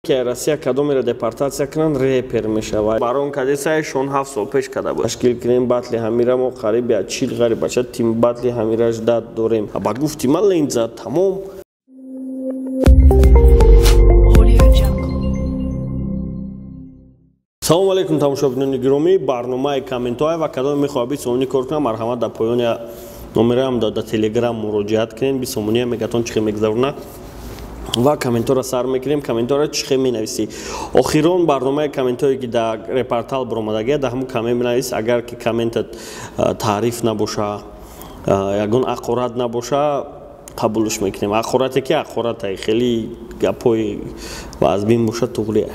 Ки Россия кадомеро депортатсия кунанд, репер мешавад. Барон кадесай шон 7 сол пеш када буд. Ташкил кунем батли ҳамира, мо қариб я 40 ғари бача тим батли ҳамира ждат дорем. Баъд гуфти ман ленза тамом. Салом алейкум, тамошобинони гиромӣ. Барномаи комментҳое ва кадоме мехоҳад 20 сомонӣ кор кунад, марҳамат, дар поёни номераам дар Телеграм муроҷиат кунед. 20 сомония мегатон чӣ хел мегузаронад ва комментҳоро сар мекунем. Комментҳоро чӣ хел менависӣ? Охирон барномаи комментҳое, ки дар репортал баромадагия, дар ҳамун коммент менавис. Агар ки комментат таъриф набоша, ягон ақорат набоша, қабулш мекунем. Ақорате ки ақоратай, хеле гапҳои вазбин боша, туғрия.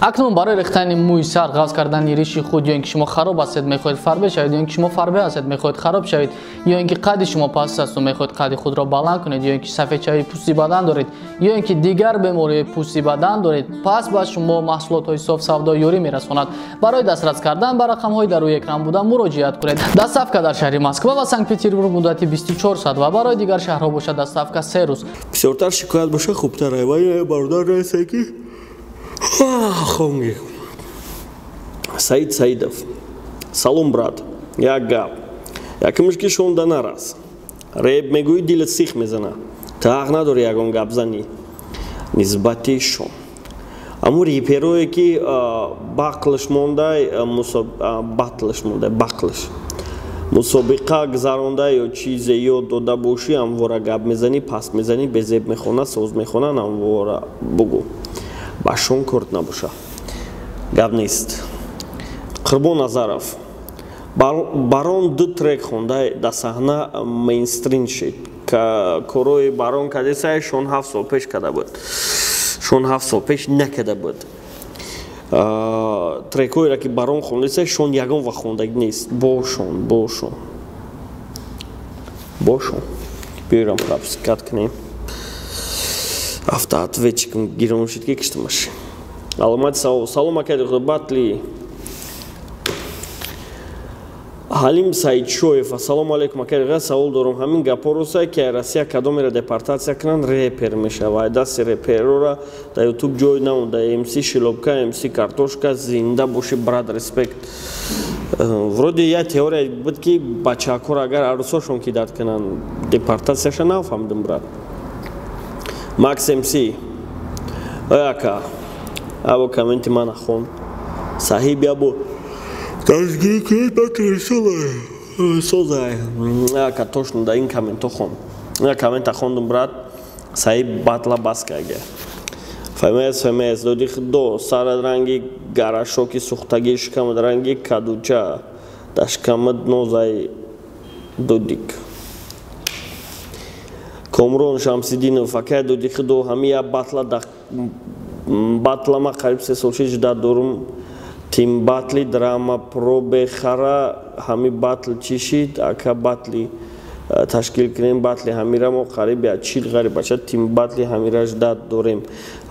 Акнун барои рехтани мӯи сар, ғафз кардани риши худ, ё ин ки шумо хароб ҳастед, мехоҳед фарбе шавед, ё ин ки шумо фарбе ҳастед, мехоҳед хароб шавед, ё ин ки қадди шумо паст аст ва мехоҳед қадди худро баланд кунед, ё ин ки сафедшавии пӯсти бадан доред, ё ин ки дигар бемориҳои пӯсти бадан доред, пас ба шумо маҳсулотҳои соф савдо ёрӣ мерасонад. Барои дастрас кардан ба рақамҳои дар рӯи экран буда муроҷиат кунед. Доставка дар шаҳри Москва ва Санкт-Петербург муддати 24 соат ва барои дигар шаҳрҳо бошад доставка 3 рӯз. Бисёртар шикоят боша, хубтар. Вай бародар раисе ки хонги. Саид Саидов. Салом, брат. Як гап. Якимш ки шонда нарас. Реп мегӯӣ, дилат сих мезана. Ту ҳақ надорӣ ягон гап занӣ нисбати шон. Аммо реперое ки бақлш мондай, батлш мондай, бақлш. Мусобиқа гузаронда ё чизе ёд дода бошӣ, амвора гап мезанӣ, паст мезанӣ, безеб мехона, соз мехона, амвора бугӯ. Ба шон корт набоша. Гап нест. Қурбон Назаров. Барон ду трек хонда дар саҳна мейнстрим шид. Корои Барон кадесай шон 7 сол пеш када буд. Шон 7 сол пеш накада буд. Трекҳоеро ки Барон хондесай, шон ягон вақт хондагӣ нест. Бошон, бошон. Бошон. Биёрам пропускат кунем. Автоответчиком гирон шид ки киштамаш. Аломати савол. Салом, акай батли. Ҳалим Саидшоев. Ассалому алейкум, акай, савол дорам. Ҳамин гапҳо ростай, ки Россия кадомеро депортатсия кунанд, репер мешавад? Дасти реперора дар Ютуб ҷой намонда. МС Шилобка, МС Картошка, зинда боши, брат, респект. Вроде я теория буд, ки бачаҳакҳоро агар арӯсошон кидат кунанд, депортатсияша нафаҳмидам, брат. Макс МС. Ой ака, або комменти мана хон. Саҳиб ябо дастгирӣ кунед, батли созай. Ака, точно да ин комментҳо хон. Ин коммента хондум, брат. Саҳиб батла бас карга. ФМС, ФМС, доди худо, сарат ранги гарашоки сӯхтагӣ, шикамат ранги кадуча, дар шикамат нозай додик. Комрон Шамсидинов. Акай доди худо, ҳами я батла батла ма қариб 3 сол шид ждат дорум. Тим батли драма про бехара ҳами батл чӣ шид? Ака, батли ташкил кунем, батли ҳамира мо қариб я 40 ғари бача тим батли ҳамира ждат дорем.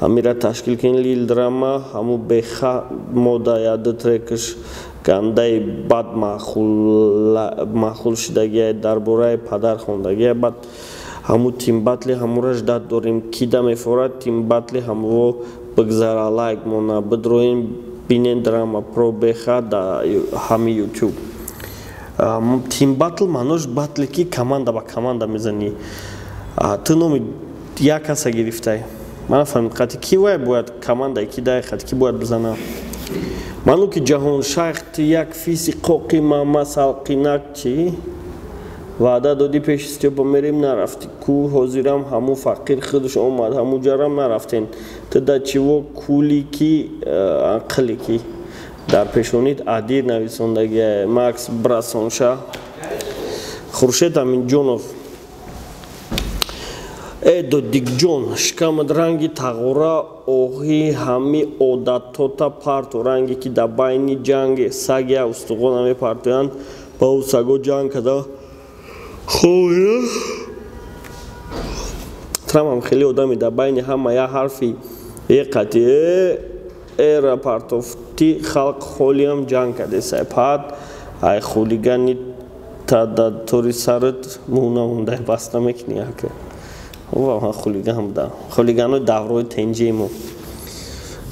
Ҳамира ташкил кунем, лил драма ҳаму беха мода я ду трекш гандаи бад маъқул шидагия, дар бораи падар хондагия. Бад ҳаму тим батли ҳамура ждат дорем. Кида мефорад тим батли ҳамво бигзара, лайк мона бидроем, бинен драма про беха да ҳами Ютуб. Тим батл маънош батле ки команда ба команда мезанӣ. Ту номи як каса гирифтай. Ман нафаҳмидам, қати ки вай бояд командаи ки дай, қати ки бояд бизана. Маъно ки Ҷаҳоншайх, ту як фиси қоқи мама салқинак чӣ? Ваъда додӣ, пеши Стёпа мерем, нарафтӣ. Ку ҳозирам ҳамун фақир худаш омад, ҳамун ҷарам нарафтен. Ту да чиво кули ки ақли ки дар пешонит адир нависондагия. Макс Брасонша. Хуршед Аминҷонов. Э додикҷон, шикамат ранги тағора оҳи, ҳами одатота парту, ранге ки дар байни ҷанги сагя устуғона мепартоянд, ба ӯ саго ҷанг када хоя. Трамам хеле одами дар байни ҳама я ҳарфи е қати эра партофти, халқ холиам ҷанг кадесай. Пад ай хулигани тадатори сарат мӯ намондай, баста мекунӣ ака. Ва хулиган буда. Хулиганои даврои тенҷии мо.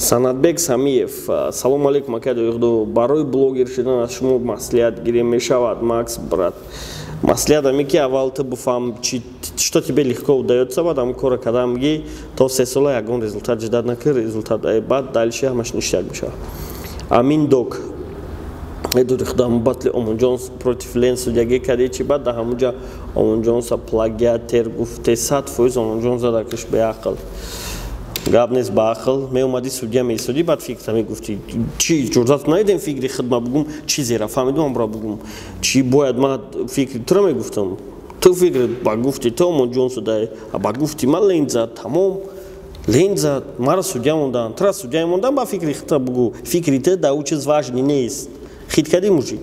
Санатбек Самиев: салому алейкум, ака Доихдо, барои блогер шудан аз шумо маслиҳат гирем мешавад? Макс, брат, маслиҳат ами ки аввал ту буфаҳм, что тебе легко удаётся, баъд ҳамн кора кардам ги то 3 сола ягон результат ждать накар, результат баъд дальше ҳамаш ништяк мешавад. Амин Док: Эдури худо, ҳамн батли Омонҷонс против Лен судягӣ кардӣ, чи баъд дар ҳамунҷа Омонҷонса плагиатер гуфте? 100% Омонҷон зада киш, беақл гап нест, баақл меомадӣ, судья месудӣ, баъд фикрта мегуфтӣ. Чи ҷуръат надидем фикри худма бугум? Чизера фаҳмидум, амра бугум, чи бояд ма фикри тура мегуфтам? Ту фикр ба гуфти ту Омонҷон суда, ба гуфти ман Лен зад, тамом, Лен зад, мара судья мондан, тура судья мондан. Ба фикри худта бугу, фикри ту да ӯ чиз важный нест. Хит кардӣ, мужик.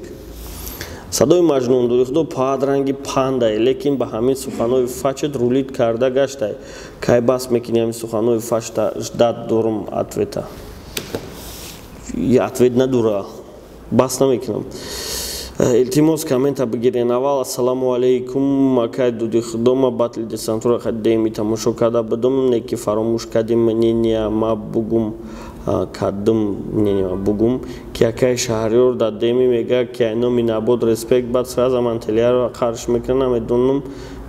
Садои Маҷнун: Дурихудо, падранги пандай, лекин ба ҳамин суханҳои фачет рулить карда гаштай. Кай бас мекунӣ ҳамин суханҳои фачта? Ждать дорум ответа. Ответ надура, бас намекунам. Илтимос, коммента бигирен. Аввал ассалому алайкум, акай Дудихудо, ма батли десантура хаддеми тамошо карда будум, не ки фаромӯш кардим мнения ма бугум кардум, мнения бугум, ки акай Шаҳриёр дар деми мега, ки ай номи Набод респект, баъд сразу Мантелияро қарш мекунам. Намедонам,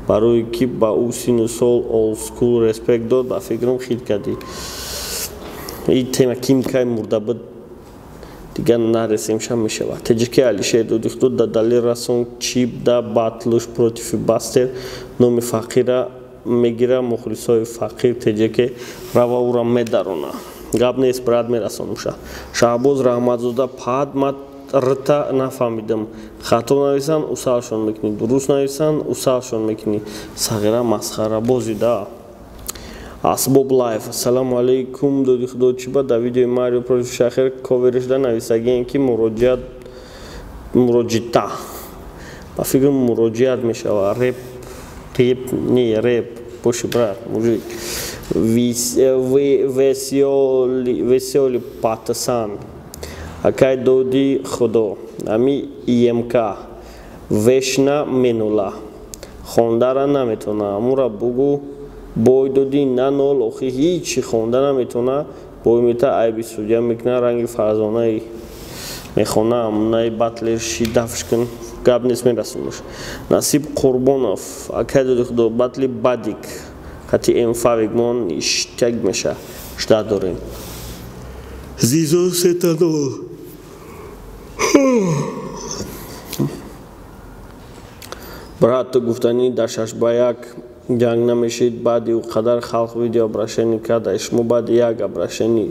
барои ки ба ӯ сину сол олдскул респект дод. Ба фикрам, хит кардӣ. И тема ким кай мурда буд, дигар наресем, шам мешавад. Теҷики Алишер: Дудихту, да далел расон, чип да батлуш против Бастер номи фақира мегира, мухлисои фақир теҷеке рава ура медарона. Гап нест, брат, мерасонумша. Шаҳбоз Раҳматзода: Пад ма рта нафаҳмидам. Хато нависан, усалшон мекунӣ, дуруст нависан, усалшон мекунӣ. Сағира масхарабози да. Асбоб Лайф: ассалому алайкум, доди худо, чӣ ба дар видеои Марио против Шахер коверишда нависагиен, ки муроҷиат муроҷита? Ба фикрам, муроҷиат мешава. Реп, реп не реп боши, брат, мужик. Весёли патасан: акай доди худо, ами имк вешна менула хондара наметона, амура бугу бой додӣ на нол, охи ҳичи хонда наметона, бой мета, айби судья мекуна, ранги Фарзонаи мехона, амунаи батлер ши дафш кун. Гап нест, мерасонаш. Насиб Қурбонов: акай доди худо, батли Бадик хати Эмфавик мон иштяк меша, ждать дорем. Зизо сетанол: брат, ту гуфтанӣ дар 6 ба 1 ҷанг намешид, баъди ӯ қадар халқ видео обращение карда, шумо баъди як обращение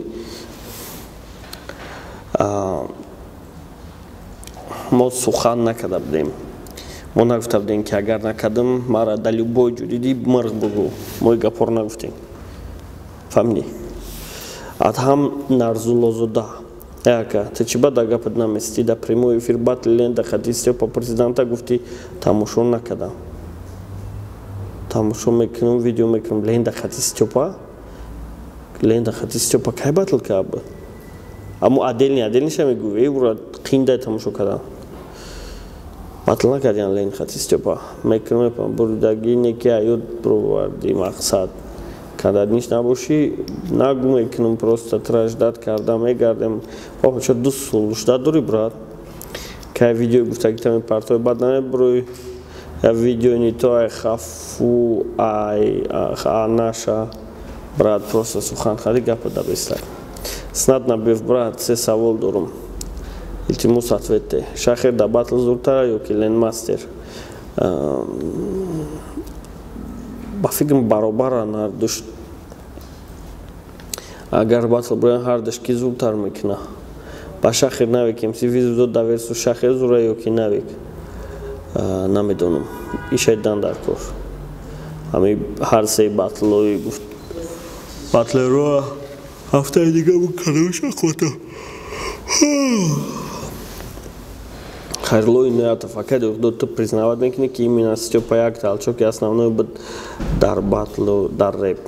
мо сухан накарда будем. Мо нагуфта будем, ки агар накардам, мара да любой ҷо дидӣ, мирғ бугӯ. Мо гапҳоро нагуфтем, фаҳмидӣ? Адҳам Нарзуллозода: яка, ту чӣ ба дар гапат наместӣ? Дар прямой эфир батли Лента хати Стёпа президента гуфтӣ, тамошо накардам, тамошо мекунам, видео мекунам. Лента хати Стёпа, Лента хати Стёпа кай батл кард буд? Аммо отдельный, отдельныйша мегӯӣ, ура қиндай тамошо кардан. Батл накардиан Лен хати Стёпа. Мекунам, бурдагӣ неки аёд бироварди, мақсад кардадниш набошӣ, нагу, мекунам, просто тра ждать карда мегардем. Бача, 2 сол ждать дорӣ, брат. Кай видеои гуфтагита мепартои, баъд намебурӯй я видео не то, ай хафу ай наша, брат, просто сухан хади гапа дабеста. Снат Набиев: брат, се савол дорум, илтимос, ответьте. Шахер да батл зуртара ё ки Лен Мастер? Ба фикрам, баробара ҳардуш. Агар батл буроян, ҳардуш ки зудтар мекуна. Ба Шахер Навик МС визу дод, да версу Шахер зура ё ки Навик? Намедонам, ишайдан дар кор. Ҳами ҳар сеи батлои гуфт батлеро ҳафтаи дига кадомша хота. Хайрло Иноятов: акай дод, ту признавать мекунӣ, ки именно Стёпа як толчок и основной буд дар батлу дар реп?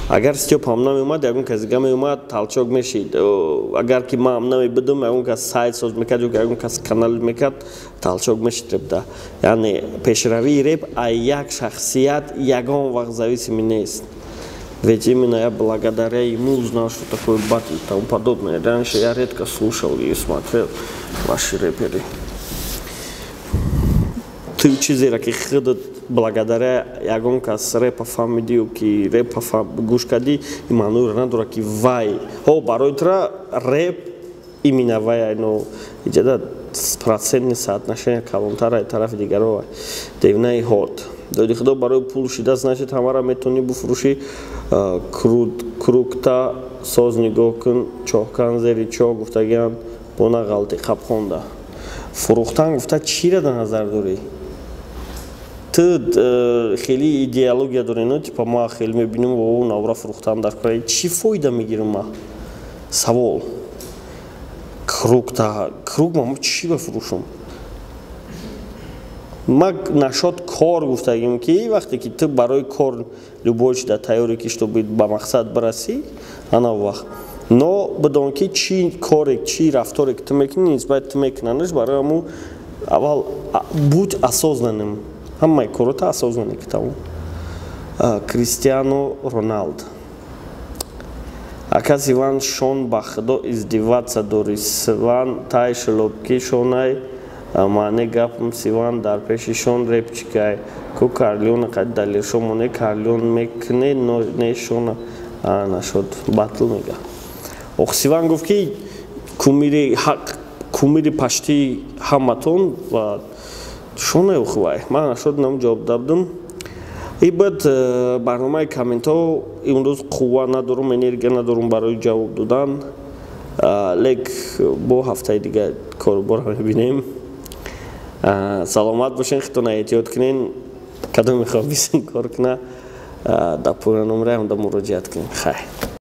Агар Стёпа ҳам намеомад, ягон кас дига меомад, толчок мешид. Агар ки ман ҳам намебудам, ягон кас сайт соз мекард ё ягон кас канал мекард, толчок мешид репда. Яъне пешравии реп а як шахсият ягон вақт зависимый нест. Ведь именно я благодаря ему узнал, что такое батл и тому подобное. Раньше я редко слушал и смотрел ваши рэперы. Ту чизеро, ки худат благодаря ягон кас репа фаҳмидию, ки репа гӯш кардӣ, ин маъноро надорад, ки вай ҳо барои тура реп именно вай, но иҷода процентное соотношение калонтар тарафи дигаро. Девнаи ҳод доди худо барои пул шида, значит, ҳамаро метавонӣ буфурӯшӣ. Кругта соз нигоҳ кун, чоҳкан зери чоҳ гуфтагиан бо на ғалти қабхонда. Фурӯхтан гуфта чиро дар назар дорӣ? Ту хеле идеология дорӣ, ну, типа, ма хеле мебинем о навра фурӯхтан дар кора чӣ фоида мегирам ма? Савол: кругта круг ма чӣ бафурӯшам? Ма нашод кор гуфтагим, ки вақте ки ту барои кор любой чида тайёре, ки чтобы ба мақсад бирасӣ, ана вақт, но бидон, ки чӣ коре, чӣ рафторе, ки ту мекунӣ, нисбати ту мекунанаш. Барои ҳамун аввал будь осознанным, ҳамаи корота осознанный, ки тамом. Кристиано Роналд. Ака Иван, шон ба худо издеваться дори. Сван тай шлобки шонай маъне гапм. Сиван дар пеши шон репчикай ку Карлион қад далершо моне Карлион мекне не шона нашод батл мега. Ох, Сиван гуфт, ки кумири ҳақ, кумири пашти ҳаматон ва шоне ухвай. Ман нашод нам ҷавоб дабдум. И баъд барномаи комментҳо. Имрӯз қувва надорум, энергия надорум барои ҷавоб додан, лек бо ҳафтаи дига корубора мебинем. Саломат бошен, худтона эҳтиёт кунен. Кадом мехоҳ бисин кор куна, дар поёна номраам да муроҷиат кунем. Хайр.